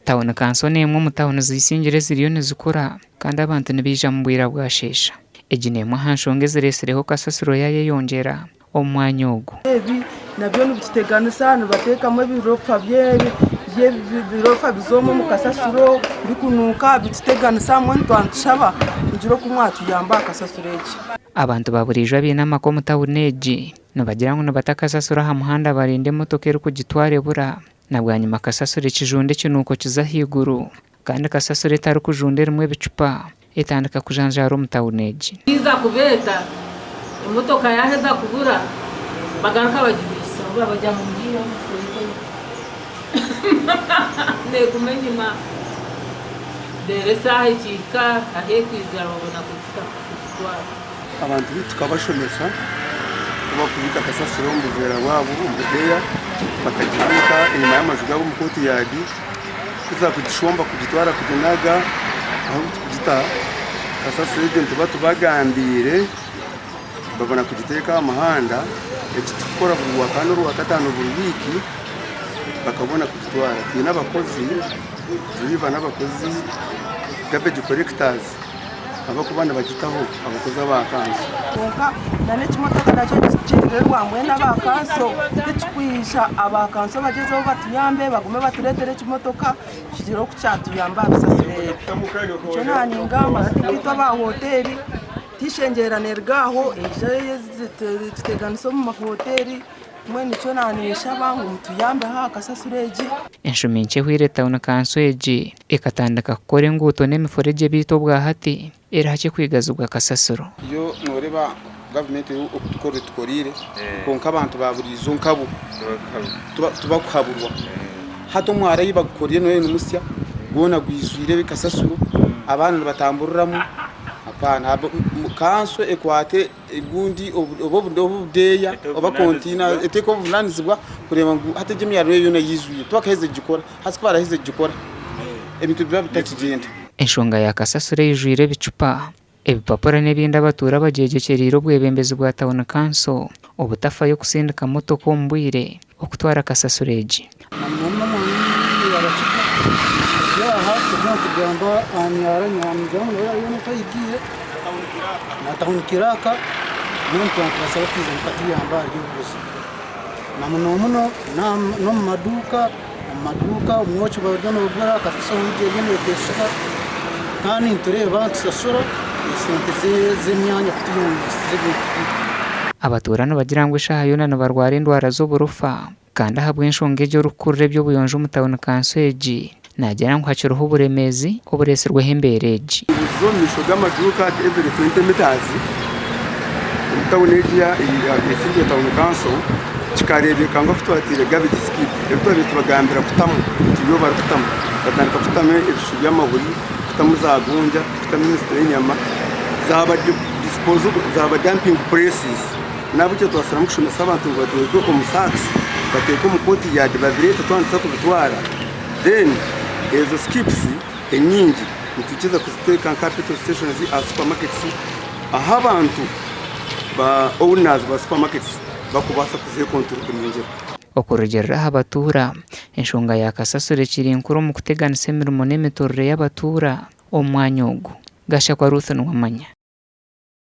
Tauni kanso n'emwe omu tauni zisingire eziriyo nizikura kandi abantu nibaija omu bwira bwasheesha. Egi n'emwe aha nshonga eziretsireho kasasiro yayeyongyera omu mwanya ogu. Ebi nabyo nibituteganisa nibateekamu ebirofa ebirofa biza omu omu kasasiro bikunuuka bituteganisa mbwenu twaba nitushaba mugire oku mwatuyamba aha kasasiro egi. Abantu ba buriijo abaine amaka omu tauni egi nibagira ngu nibata kasasiro aha muhanda barinda emotoka erikugitwara ebura na bwanyima kasasiro ekijunda ekinuuko kiza ahaiguru kandi kasasiro etarikujunda erimu ebicupa etandika kujanjaara omu tauni egi. Kiiza kubeeta, emotoka yaaheza kubura, bagaruka bagibaisa obu bagira ngu ngiiyo neeguma enyima reero eshaaha ekihika ahu erikwizira babona kugitwara. Abantu baitu tukabashomesa oku barikubiika kasasiro omu buveera bwabo omu budeeya bakagibiika enyima y'amaju gaabo omu kootiyaadi. Kuza kugishomba kugitwara kuginaga ahu turikugita kasasiro egyo nituba tubagambiire babona kugiteeka aha muhanda. Eki turikukora buri rwakana orwakataano buri wiiki bakabona kugitwara. Twine abakozi duriva n'abakozi garbage collectors. abarikuba nibagitaho abakozi aba kanso. Kwonka n'ekimotoka nakyo nikikyerererwa mbwenu aba kanso tikikwija aba kanso bagyezeho batuyambe bagume batureetere ekimotoka kigire oku kyatuyamba aha bisasiro ebi. Nikyo naaningamba hati nkaitwe aba hoteeri tishengyera neeruga aho eija etuteganisa omu mahoteeri. Mbwenu nikyo naaninshaba ngu mutuyambeho aha kasasiro egi. Enshumi nkye ehweire tauni kanso egi ekatandika kukora enguuto n'emifuregye beitu obwahati eri hakye kwigazibwa kasasiro. Yo noreeba gavumenti yo okutukora etukoriire kwonka abantu ba buriijo nkabo tibakuhaburwa. Hati omwara ei bagukorire noreeba ni musya gwona gwijwire kasasiro abaana nibatamburiramu hapaana. Kanso ekwate Obundi oba obudeeya oba kontiina eteeka obuvunanizibwa kureeba ngu hati egi emyariro yoona yaijwire tibakaherize kugikora hati kubaraherize kugikora ebintu nibiba bitakigyenda. Enshonga ya kasasiro eijwire ebicupa, ebipapura n'ebindi abatuura bagyegyekyereire obwebembezi bwa tauni kanso obutafayo kusindika motoka omu bwire okutwara kasasiro egi. Na muno muno omwanya Abakiga turi aha turiyo nitugamba aha myaro nigira ngu yoona etahigiire na tawuni kiraaka mbwenu twaba nitubasaba kwija mukatuyamba ahari obu buzibu. Na muno muno n'omu maduuka, omu maduuka omwoki bariyo nibagura kasasiro eriyo neeteeshuka kandi nitureeba nitusasura esente z'emyanya kutuyongyesiza ebintu byaitu. Abatuura nibagira ngu eshaaha yoona nibarwara endwara z'oburofa. Kandi ahabw'enshonga egi orikukurira eby'obuyonjo omu tauni kanso egi naagira ngu hakiriho oburemeezi obureetsirweho embeera egi. Nibuza omu maisho g'amaduuka at every 20 metres omu tauni egi eya Isingiro Town Council kikareebeka ngu ahu twataire garbage skip ebi twabaire tubagambira kutamu tibyo barikutamu batandika kutamu ebishushu by'amahuri, kutamu za gonja, kutamu emisito y'enyama zaaba disposable zaaba dumping places. N'ahabw'ekyo twasharamu kushomesa abantu ngu bateeke omu sacks, bateeke omu courtyard babireete twaba nituza kubitwara. Then ezo skips enyingi nitwikiriza kuziteeka nka aha petrol stations, aha supermarkets ahu abantu ba owners ba supermarkets bakubaasa kuzekonturoringira. Okurugiirira aha batuura, enshonga ya kasasiro ekiri nkuru omu kuteganisa emirimo n'emiturire y'abatuura omu mwanya ogu. Gashakwa Ruth Niwamanya.